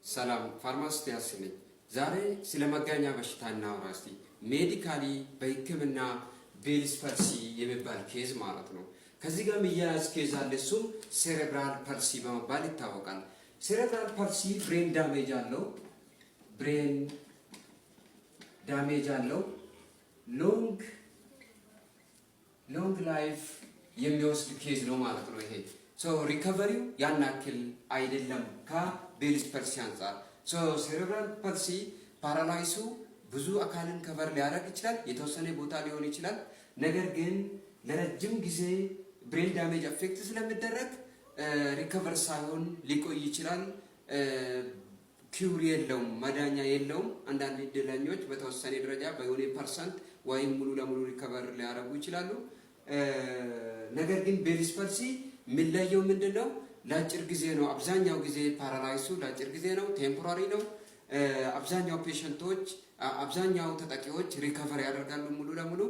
ሰላም፣ ፋርማሲስት ያሲን ነኝ። ዛሬ ስለ መጋኛ በሽታ እናውራ እስቲ። Medically በሕክምና Bell's palsy የሚባል case ማለት ነው። ከዚህ ጋር የሚያያዝ case አለ። እሱም cerebral palsy በመባል ይታወቃል። Cerebral palsy brain damage አለው። Brain damage አለው። Long life የሚወስድ case ነው ማለት ነው። ይሄ so recovery ው ያን ያክል አይደለም ከ Bell's palsy አንጻር። So cerebral palsy paralysis ኡ ብዙ አካልን cover ሊያደርግ ይችላል፣ የተወሰነ ቦታ ሊሆን ይችላል። ነገር ግን ለረጅም ጊዜ brain damage affect ስለሚደረግ recover ሳይሆን ሊቆይ ይችላል። Cure የለውም፣ መዳኛ የለውም። አንዳንድ እድለኞች በተወሰነ ደረጃ በሆነ percent ወይም ሙሉ ለሙሉ recover ሊያደርጉ ይችላሉ። ነገር ግን Bell's palsy የሚለየው ምንድን ነው? ለአጭር ጊዜ ነው። አብዛኛው ጊዜ paralysis ኡ ለአጭር ጊዜ ነው፣ temporary ነው። አብዛኛው patient ኦች፣ አብዛኛው ተጠቂዎች recover ያደርጋሉ ሙሉ ለሙሉ።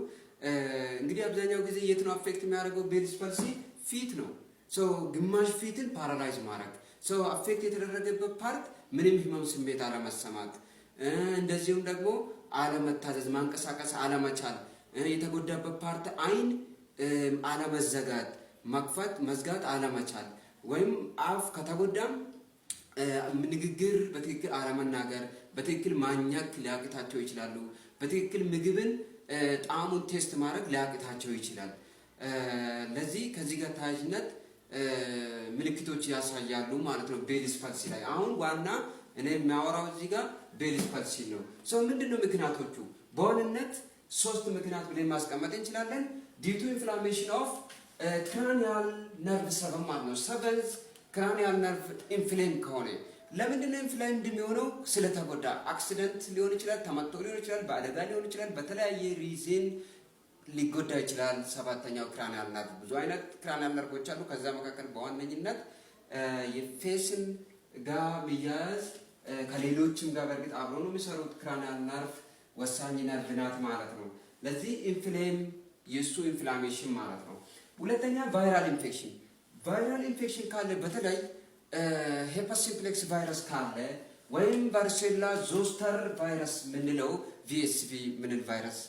እንግዲህ አብዛኛው ጊዜ የት ነው affect የሚያደርገው Bell's palsy? ፊት ነው። So ግማሽ ፊትን paralyze ማድረግ፣ so affect የተደረገበት part ምንም ህመም ስሜት አለመሰማት፣ እንደዚሁም ደግሞ አለመታዘዝ፣ ማንቀሳቀስ አለመቻል፣ የተጎዳበት part አይን አለመዘጋት፣ መክፈት መዝጋት አለመቻል፣ ወይም አፍ ከተጎዳም ንግግር በትክክል አለመናገር፣ በትክክል ማኘክ ሊያቅታቸው ይችላሉ። በትክክል ምግብን ጣዕሙን taste ማድረግ ሊያቅታቸው ይችላል። ለዚህ ከዚህ ጋር ተያያዥነት ምልክቶች ያሳያሉ ማለት ነው። Bell's palsy ላይ አሁን ዋና እኔ የሚያወራው እዚህ ጋር Bell's palsy ነው። So ምንድን ነው ምክንያቶቹ? በዋናነት ሶስት ምክንያት ብለን ማስቀመጥ እንችላለን። Due to inflammation of cranial nerve 7 ማለት ነው። Seventh cranial nerve inflame ከሆነ። ለምንድን ነው inflamed የሚሆነው? ስለተጎዳ፣ accident ሊሆን ይችላል፣ ተመቶ ሊሆን ይችላል፣ በአደጋ ሊሆን ይችላል፣ በተለያየ reason ሊጎዳ ይችላል። ሰባተኛው cranial nerve፣ ብዙ አይነት cranial nerve ኦች አሉ። ከዛ መካከል በዋነኝነት የ face ን ጋር የሚያያዝ፣ ከሌሎችም ጋር በእርግጥ አብሮ ነው የሚሰሩት፣ cranial nerve ወሳኝ ነርቭ ናት ማለት ነው። ለዚህ inflame የእሱ inflammation ማለት ነው። ሁለተኛ viral infection። Viral infection ካለ፣ በተለይ herpes simplex virus ካለ ወይም varicella zoster virus ምንለው VSV ምንል ቫይረስ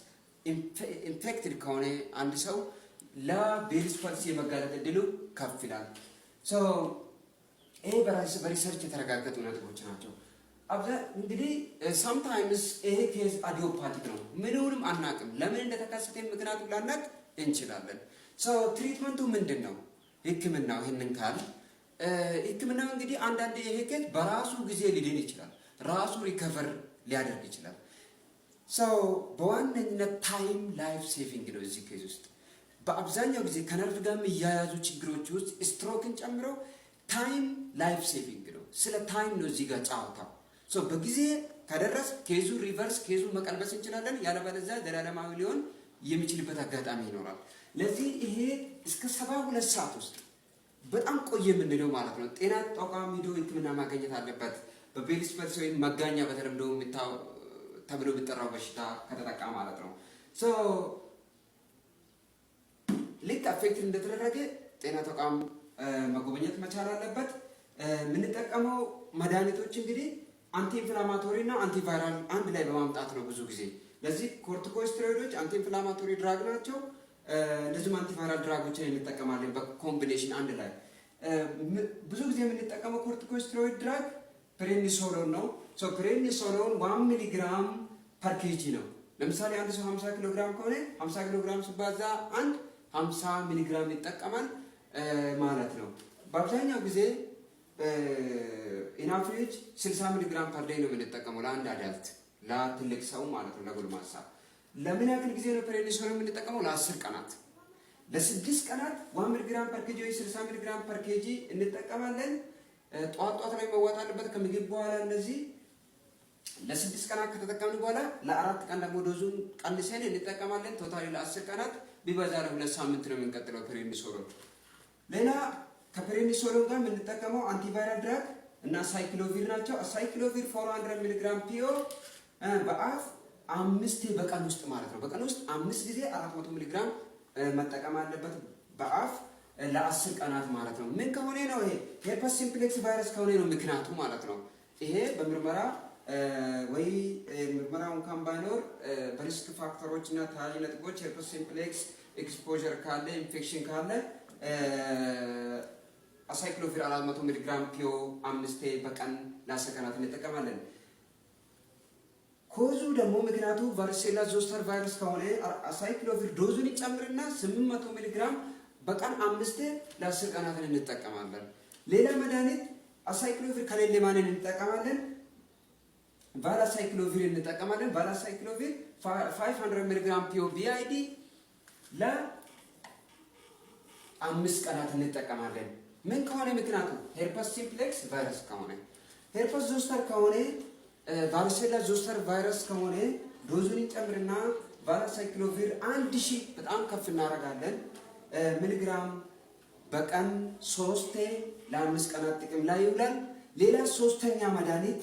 infected ከሆነ አንድ ሰው ለ Bell's palsy የመጋለጥ እድሉ ከፍ ይላል። ይሄ በ research የተረጋገጡ ነጥቦች ናቸው። እንግዲህ sometimes ይሄ case idiopathic ነው። ምንውንም አናቅም። ለምን እንደተከሰተ ምክንያቱ ላናቅ እንችላለን። Treatment ኡ ምንድን ነው? ህክምናው ይህንን ካል ህክምናው እንግዲህ አንዳንድ ይሄ case በራሱ ጊዜ ሊድን ይችላል። ራሱ recover ሊያደርግ ይችላል። So በዋነኝነት time life saving ነው። እዚህ case ውስጥ በአብዛኛው ጊዜ ከነርቭ ጋር የሚያያዙ ችግሮች ውስጥ ስትሮክን ጨምሮ time life saving ነው። ስለ time ነው እዚህ ጋር ጨዋታው። So በጊዜ ከደረስ case ኡ reverse፣ case ኡ መቀልበስ እንችላለን። ያለበለዚያ ዘላለማዊ ሊሆን የሚችልበት አጋጣሚ ይኖራል። ለዚህ ይሄ እስከ 72 ሰዓት ውስጥ፣ በጣም ቆየ የምንለው ማለት ነው፣ ጤና ተቋም ሂዶ ሕክምና ማግኘት አለበት። በ Bell's palsy ወይም መጋኛ በተለምዶ ተብሎ የሚጠራው በሽታ ከተጠቃ ማለት ነው። So ልክ affect እንደተደረገ ጤና ተቋም መጎብኘት መቻል አለበት። የምንጠቀመው መድኃኒቶች እንግዲህ anti inflammatory እና antiviral አንድ ላይ በማምጣት ነው ብዙ ጊዜ። ለዚህ corticosteroid ኦች anti inflammatory drug ናቸው። እንደዚሁም antiviral drug ኦችን እንጠቀማለን በ combination አንድ ላይ። ብዙ ጊዜ የምንጠቀመው corticosteroid drug prednisolone ነው። Prednisolone 1 milligram per kg ነው። ለምሳሌ አንድ ሰው 50 ኪሎ ግራም ከሆነ 50 ኪሎ ግራም ሲባዛ አንድ 50 ሚሊግራም ይጠቀማል ማለት ነው። በአብዛኛው ጊዜ in average 60 milligram per day ነው የምንጠቀመው ለአንድ adult፣ ለትልቅ ሰው ማለት ነው፣ ለጎልማሳ። ለምን ያክል ጊዜ ነው prednisolone የምንጠቀመው? ለ10 ቀናት። ለ6 ቀናት 1 milligram per kg ወይ 60 milligram per kg እንጠቀማለን። ጠዋት ጠዋት ላይ መዋጥ አለበት ከምግብ በኋላ። እነዚህ ለ6 ቀናት ከተጠቀምን በኋላ ለ4 ቀን ደግሞ dose ኡን ቀንሰን እንጠቀማለን። Totally ለ10 ቀናት፣ ቢበዛ ለ2 ሳምንት ነው የምንቀጥለው prednisolone። ሌላ ከ prednisolone ጋር የምንጠቀመው antiviral drug እና acyclovir ናቸው። Acyclovir 400 milligram PO በአፍ አምስቴ በቀን ውስጥ ማለት ነው። በቀን ውስጥ አምስት ጊዜ 400 ሚሊግራም መጠቀም አለበት በአፍ ለ10 ቀናት ማለት ነው። ምን ከሆነ ነው ይሄ? Herpes simplex virus ከሆነ ነው ምክንያቱ ማለት ነው። ይሄ በምርመራ ወይ ምርመራ እንኳን ባይኖር በ risk factor ኦች እና ተያያዥ ነጥቦች herpes simplex exposure ካለ፣ ኢንፌክሽን ካለ acyclovir 400 ሚሊግራም PO አምስቴ በቀን ለ10 ቀናት እንጠቀማለን። Cause ኡ ደግሞ ምክንያቱ varicella zoster virus ከሆነ acyclovir dose ኡን ይጨምርና 800 ሚሊግራም በቀን አምስቴ ለ10 ቀናትን እንጠቀማለን። ሌላ መድኃኒት acyclovir ከሌለ ማንን እንጠቀማለን? Valacyclovir እንጠቀማለን። Valacyclovir 500 ሚሊግራም PO BID ለ5 ቀናት እንጠቀማለን። ምን ከሆነ ምክንያቱ? Herpes simplex virus ከሆነ። Herpes zoster ከሆነ፣ varicella zoster virus ከሆነ dose ኡን እንጨምርና valacyclovir 1000፣ በጣም ከፍ እናደርጋለን፣ ሚሊግራም በቀን ሶስቴ ለ5 ቀናት ጥቅም ላይ ይውላል። ሌላ ሶስተኛ መድኃኒት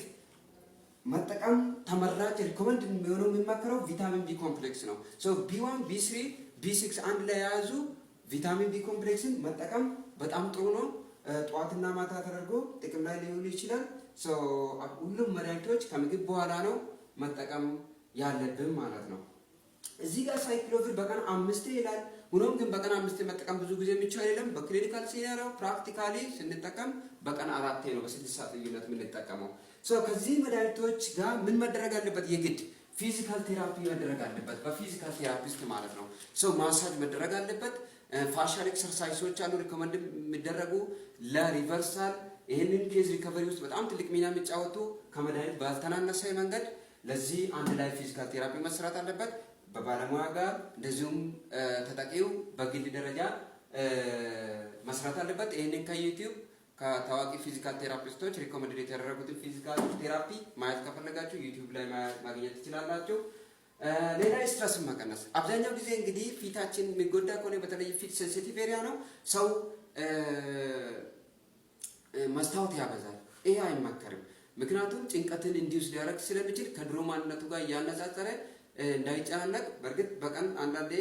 መጠቀም ተመራጭ recommend የሚሆነው፣ የሚመከረው vitamin B complex ነው። B1፣ B3፣ B6 አንድ ላይ የያዙ vitamin B complex ን መጠቀም በጣም ጥሩ ነው። ጠዋትና ማታ ተደርጎ ጥቅም ላይ ሊውል ይችላል። ሁሉም መድኃኒቶች ከምግብ በኋላ ነው መጠቀም ያለብን ማለት ነው። እዚህ ጋር acyclovir በቀን አምስቴ ይላል። ሆኖም ግን በቀን አምስቴ መጠቀም ብዙ ጊዜ የሚቻል አይደለም። በ clinical scenario practically ስንጠቀም በቀን አራቴ ነው በ6 ሰዓት ልዩነት የምንጠቀመው። ከዚህ መድኃኒቶች ጋር ምን መደረግ አለበት? የግድ physical therapy መደረግ አለበት። በ physical therapist ማለት ነው። So massage መደረግ አለበት። Facial exercise ኦች አሉ recommend የሚደረጉ ለ reversal፣ ይህንን case recovery ውስጥ በጣም ትልቅ ሚና የሚጫወቱ ከመድኃኒት ባልተናነሰ መንገድ። ለዚህ አንድ ላይ physical therapy መሰራት አለበት በባለሙያ ጋር፣ እንደዚሁም ተጠቂው በግል ደረጃ መስራት አለበት። ይህንን ከ YouTube ከታዋቂ physical therapist ኦች recommend የተደረጉትን physical therapy ማየት ከፈለጋችሁ YouTube ላይ ማግኘት ትችላላችሁ። ሌላ stress ን መቀነስ። አብዛኛው ጊዜ እንግዲህ ፊታችን የሚጎዳ ከሆነ፣ በተለይ ፊት sensitive area ነው፣ ሰው መስታወት ያበዛል። ይሄ አይመከርም። ምክንያቱም ጭንቀትን induce ሊያደርግ ስለሚችል ከድሮ ማንነቱ ጋር እያነጻጸረ እንዳይጨናነቅ። በእርግጥ በቀን አንዳንዴ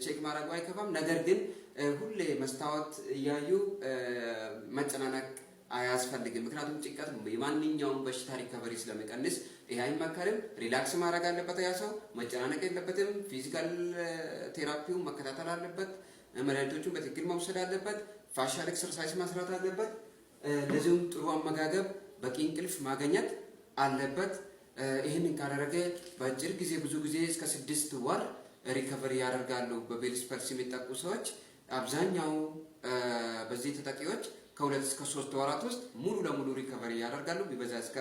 check ማድረጉ አይከፋም። ነገር ግን ሁሌ መስታወት እያዩ መጨናነቅ አያስፈልግም። ምክንያቱም ጭንቀት የማንኛውም በሽታ recovery ስለሚቀንስ ይሄ አይመከርም። Relax ማድረግ አለበት ያ ሰው፣ መጨናነቅ የለበትም። Physical therapy ውን መከታተል አለበት። መድኃኒቶቹን በትክክል መውሰድ አለበት። Facial exercise መስራት አለበት። እንደዚሁም ጥሩ አመጋገብ፣ በቂ እንቅልፍ ማግኘት አለበት። ይህንን ካደረገ በአጭር ጊዜ፣ ብዙ ጊዜ እስከ 6 ወር recovery ያደርጋሉ። በ Bell's palsy የሚጠቁ ሰዎች አብዛኛው በዚህ ተጠቂዎች ከ2 እስከ 3 ወራት ውስጥ ሙሉ ለሙሉ recovery ያደርጋሉ። ቢበዛ እስከ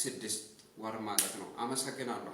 6 ወር ማለት ነው። አመሰግናለሁ።